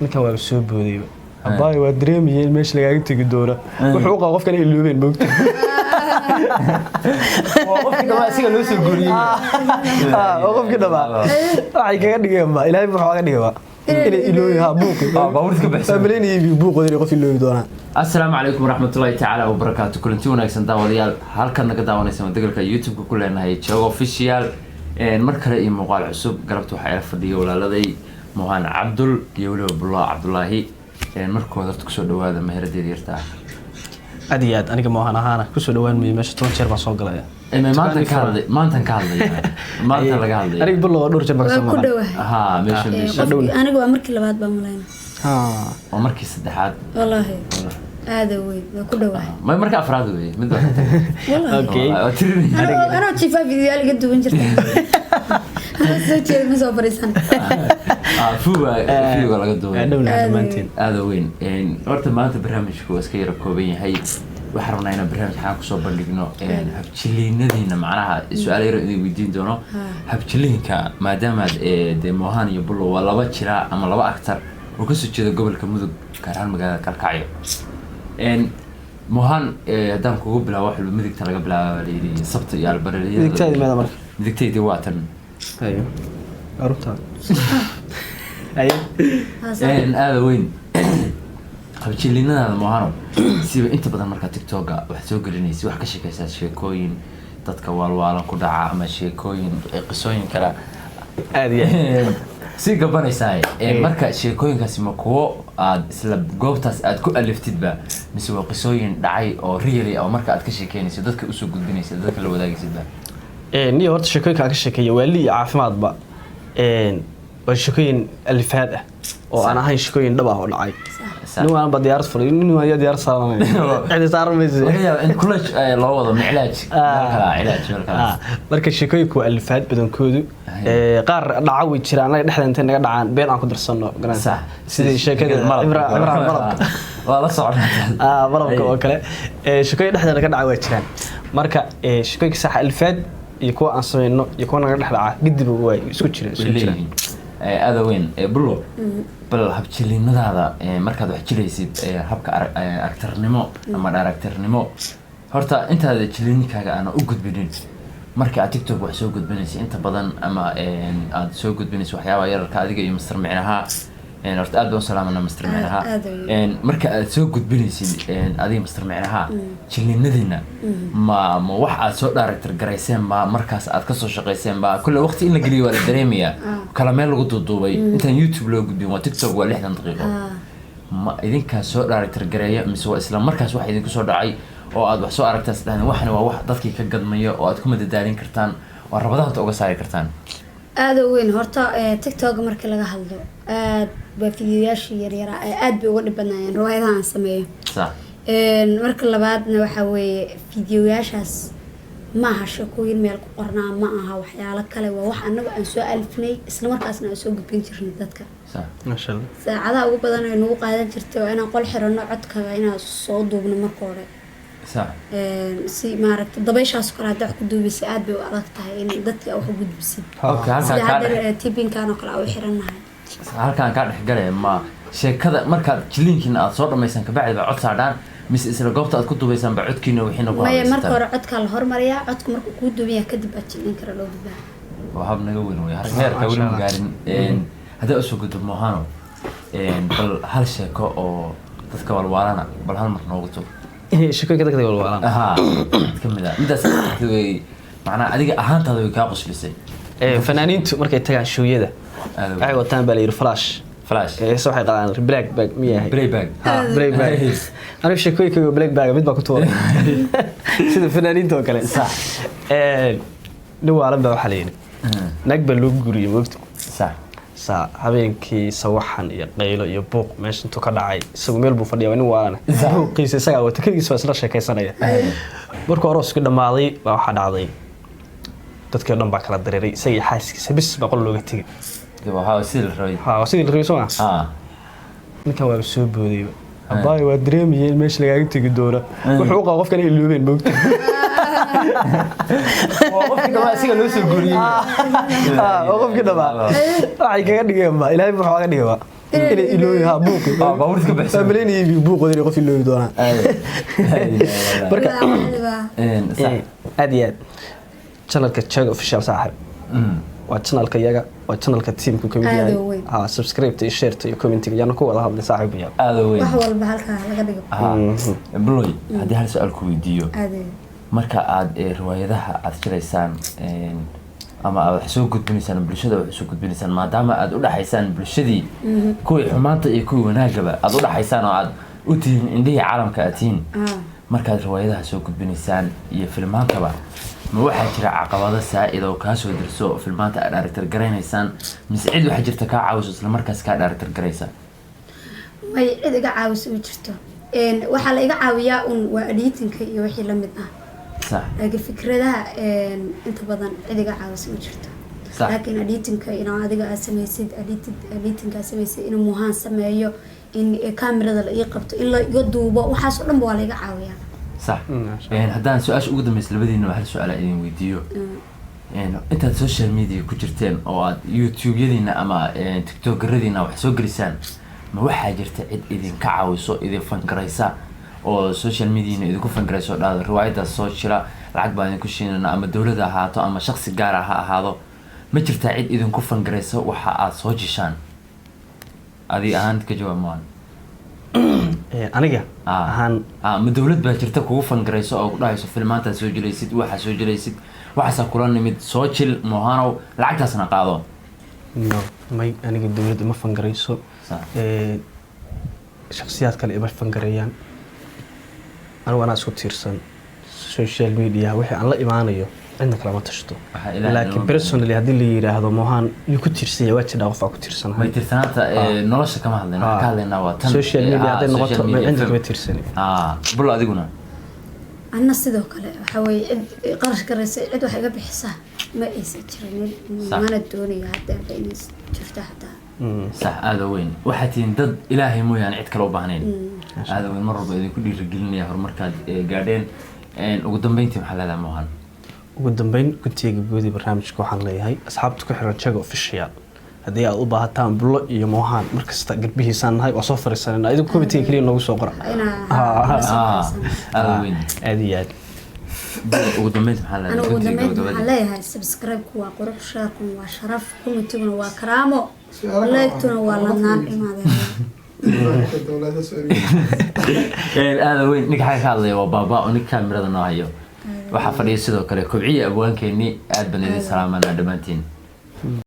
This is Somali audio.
Ninkan waaba soo boodayba. Abaay, waa dareemayay in meesha lagaaga tegi doono. Wuxuu u qaba qofkan iloobeen, moogta. Waa qofkii dhamaa isaga loo soo guuriyey. Oo qofkii dhamaa waxay kaga dhigeen ba, Ilaahay wuxuu kaga dhigay ba inay iloobi ha buuqi. Ah, baabuurta ka baxsan. Waa malaynayay buuqooda inay qof iloobi doonaan. Asalaamu calaykum waraxmatullaahi tacaala wabarakaatu. Kulanti wanaagsan, daawadayaal. Halkan naga daawanaysa waa degalka YouTube-ka ku leenahay Jago Official. Mar kale iyo muuqaal cusub. Galabta waxaa ila fadhiya walaaladay Mohaan Cabdul iyo weliba Bullaa Cabdulaahi. Markooda horta kusoo dhawaada meheradeeda yarta ah. Aad iyo aad. Aniga Moohan ahaana kusoo dhawaan mayo meesha, 10 jeer baan soo galaya. Maantan ka hadlay, maantan ka hadlaya, maanta laga hadlaya. Aniga Bullo waa dhowr jeer baan waa kasoo ku maqan. Dhowahay. Ha, meesha meesha. Aniga waa markii labaad baa malayna. Waa markii saddexaad. Wallaahi, aada weyn, waa ku dhowahay. Ma marka afraad wey mid baa ka tagay. Wallaahi. Okay. Waa tirinaya. Anoo jiifaa fiidiyoyaal iga duwan jirta, anoo soo jeeda ma soo fariisan. Ah, fuuga fuuga laga duubay. Dhowna dhammaanteen. Aada weyn. Horta maanta barnaamijku waa iska yara kooban yahay. Waxaan rabnaa inaan barnaamij xaan kusoo bandhigno habjiliinadiina, macnaha su-aal yaro idin weydiin doono habjiliinka, maadaamaad dee Mohan iyo Bullo waa laba jira ama laba actor oo kasoo jeeda gobolka Mudug, gaar ahaan magaalada Kalkacyo. Mohan, haddaan kugu bilaabo, wax walba midigta laga bilaaba baa layidhi, sabta iyo albareliyada. Midigtaadi meeda marka? Midigtaydi waa tan. Hayo, aruntaa haye. Aada weyn. Habjiliinadaada, Mohano, siba inta badan markaa TikToka waxaad soo gelinaysa, wax ka sheekaysaa sheekooyin dadka waalwaalan ku dhaca ama sheekooyin qisooyin kale. Aad iyo aad. Sii gabanaysaa. Marka sheekooyinkaasi ma kuwo aad isla goobtaas aad ku aliftidba, mise waa qisooyin dhacay oo really oo marka aad ka sheekeynayso dadka usoo gudbinaysa, dadka la wadaagaysidba? Niyo, horta sheekooyinka aan ka sheekeeya waali iyo caafimaadba waa sheekooyin alifaad ah oo aan ahayn sheekooyin dhab ah oo dhacay. Nin waan ba diyaarad fulay, nin waan diyaarad saaranay, cidi saaran maysa. Laga yaaba in college loo wado miclaaj meel kale, cilaaj meel kale. Marka sheekooyinku waa alifaad badankoodu. Qaar dhaca way jiraan, annaga dhexda intay naga dhacaan been aan ku darsano garanaysa. Sidii sheekada Cimraan Malabka. Waa la socnaa. Malabka oo kale. Sheekooyin dhexdeena ka dhaca waa jiraan. Marka sheekooyinka saxa alifaad iyo kuwa aan sameyno iyo kuwa naga dhex dhaca gidiba waa isku jiraan, isku way jiraan. Leeyihiin. Aada weyn. Bullo, bal habjiliinadaada, markaad wax jilaysid, habka actornimo ama directornimo, horta intaada jiliinkaaga aana u gudbinin, marka aad TikTok wax soo gudbinaysa inta badan ama aad soo gudbinaysa waxyaabaha yararka, adiga iyo Master Micnaha, horta aad baan u salaamanaa Master Micnaha. Aad weyn. Marka aad soo gudbinaysid, adiga Master Micnaha, jiliinadiina ma wax aad soo director garayseen ba markaas aad kasoo shaqayseen ba? Kulle waqti in la geliyo waa la dareemayaa, kala meel lagu duuduubay intaan YouTube loo gudbin. Waa TikTok, waa 60 daqiiqo. Ma idinkaa soo director gareeya, mise waa isla markaas wax idinku soo dhacay oo aad wax soo aragtaan isdhahdeen waxani waa wax dadkii ka gadmaya oo aad ku madadaalin kartaan oo rabadaanta uga saari kartaan? Aada u weyn. Horta TikTok markii laga hadlo, aad baa fiidiyoyaashii yaryaraa ee aad bay uga dhib badnaayeen riwaayadaha aan sameeyo. Marka labaadna waxaa weeye, fiidiyoyaashaas ma aha sheekooyin meel ku qornaa, ma aha waxyaalo kale, waa wax annagu aan soo alifnay, isla markaasna aan soo gudbin jirnay dadka. Maasha Allah. Saacadaha ugu badan ay nagu qaadan jirtay waa inaan qol xirano, codka inaan soo duubno marka hore. Si maaragta dabayshaas oo kale hadda wax ku duubisay, aad bay u adag tahay in dadka wax u gudbisid. Okay, halkaan sida kaa hadda dhex tibinkan oo kale aan u xirannahay. Halkaan kaa dhex galaya, ma sheekada markaad jiliinkiina aad soo dhamaysaan kabacdi baa cod saadhaan, mise isla goobta aad ku duubaysaan baa codkiina wixiina ku Maya, marka habaysataan? hore codkaa la hormariyaa. Codka markuu kuu duuban kadib baad jilin kara loo gudbaa. Waa hab naga weyn wey, heerka weli ma gaarin. Haddaa usoo gudbo Mohano, bal hal sheeko oo dadka walwaalana bal hal mar noogu tur. Sheekooyinka dadka walwaalaan? Haa, mid ka mid ah midaas way, macnaha adiga ahaantaada way kaa qoslisay. Fanaaniintu markay tagaan showyada Aad waxay wataan baa la yidhi flash. Flash. Heese waxay qaadaan black bag miyahay? Playback. Ha, playback. Aniga sheekooyinkayga black bag mid baa ku tuuray sida fanaaniinta oo kale. Nin waalan baa waxaa la yidhi naag baa loo guriyey, moogta. Saa habeenkii sawaxan iyo qaylo iyo buuq meesha intuu ka dhacay, isagu meel buu fadhiya, waa nin waalana, buuqiisa isagaa wata, keligiis baa isla sheekaysanaya. Markuu arooskii dhammaaday baa waxaa dhacday dadkii o dhan baa kala dareeray, isaga iyo xaaskiisa bis baa qol looga tegay. Dee waxaa sidii la rabay. Ha, waa sidii la rabay, soo ma? Ninkan waaba soo boodayba. Abaay, waa dareemayay in meesha lagaaga tegi doono. Wuxuu u qaba qofkan iloobeen, moogta. Waa qofkii dhamaa isaga loo soo guuriyey. Oo qofkii dhamaa waxay kaga dhigeen ba, Ilaahay wuxuu kaga dhigay ba. Inay ilooyi ha buuqi. Ah, baabuurta ka baxsan. Waa malaynayay buuqooda inay qof ilooyi doonaan. Marka Sax. Aad iyo aad channelka Jaga Official, saaxiib, waa channelka iyaga, waa channelka teamku ka mid Aad yahay. oo weyn. Ha subscribe iyo share iyo commentiga yaana ku wada hadlay, saaxiib yaal. Aada weyn. Wax walba halkaa laga dhigo. Buloy, haddii hal su-aal ku weydiiyo, Aad weyn. marka aad riwaayadaha aad jilaysaan ama aad wax soo gudbinaysaan, bulshada wax soo gudbinaysaan, maadaama aad u dhaxaysaan bulshadii, kuwii xumaanta iyo kuwii wanaagaba aad u dhaxaysaan oo aad u tihiin indhihii caalamka aad tihiin, markaad riwaayadaha soo gudbinaysaan iyo filmaantaba, ma waxaa jira caqabado saa'id oo kaa soo dirso filmaanta aad director garaynaysaan, mise cid waxaa jirta kaa caawiso isla markaas kaa director garaysa? May, cid iga caawiso ma jirto. Waxaa la iga caawiyaa un waa editingka iyo wixii la mid ah. Laakiin fikradaha inta badan cid iga caawiso ma jirto. Laakiin editingka inaa adiga aad samaysid editingka aad samaysid, inuu muhaan sameeyo, in kamerada la ii qabto, in la iga duubo, waxaas oo dhan ba waa la iga caawiyaa. Sax. Haddaan su-aasha ugu dambeysa labadiina hal su-aal aan idin weydiiyo, intaad social media ku jirteen oo aad YouTube-yadiina ama TikTokeradiina wax soo gelisaan, ma waxaa jirta cid idinka caawiso, idin fangaraysa oo social mediana idinku fangarayso, dhahdo riwaayadaas soo jira, lacag baan idinku shiinana, ama dowladda ahaato ama shaksi gaara ha ahaado? Ma jirtaa cid idinku fangaraysa waxa aad soo jishaan? Adi ahaan ka jawaab maan. Aniga ahaan? Ma dowlad baa jirta kugu fangarayso oo ku dhahayso filmaantaad soo jilaysid, waxaa soo jilaysid, waxaasaa kula nimid, soo jil Mohanow, lacagtaasna qaado? No, may, aniga dowladda ima fangarayso. Shakhsiyaad kale ima fangareeyaan. Anigu anaa isku tiirsan. Social media wixii aan la imaanayo cidna kalama tashto. Waxaa Ilaahay Laakiin inoo personally haddii la yiraahdo Mohan yuu ku tiirsan yahay, waa jidhaa qof aa ku tiirsanahay. May, tiirsanaanta nolosha kama hadlayna, waxaan ka hadlaynaa waa tan Social media hadday social noqoto, media, cidna film. kama tiirsani. Bulo, adiguna? Anna sidoo kale waxaa weeye cid qarash garaysa, cid wax iga bixisaa ma aysan jirin. Mana doonayo haddeerba inay jirto xataa. Sax, aada weyn. Waxaad tihiin dad Ilaahay mooyaane cid kale u baahnayn. Aada weyn, mar walba idinku dhiirigelinaya horumarkaad gaadheen. Ugu dambeyntii maxaa leedahay, Mohan? Ugu dambeyn, guntiga goodii barnaamijka, waxaan leeyahay asxaabta ku xiran Jaga Official, haddii aad u baahataan Bulo iyo Mohan, markasta garbihiisaan nahay, waa soo fariisanayna. Idinku commentiga keliya noogu soo qora. Inaa Aada weyn. Aad iyo aad. Bulo, ugu dambeyntii maxaa leedahay? Anigu ugu Guntiga dambeyn gabagabadii. waxaan leeyahay subscribe-ku waa qurux, share-kuna waa sharaf, commentiguna waa karaamo, like-tuna waa ladnaan imaadeen. Dowlada soo Aada weyn. Ninka xagga ka hadlaya waa baaba oo ninka kaamirada noo hayo. Waxaa fadhiya sidoo kale Kobciya, abwaankeenii. Aad baan idin salaamanaa dhammaantiin.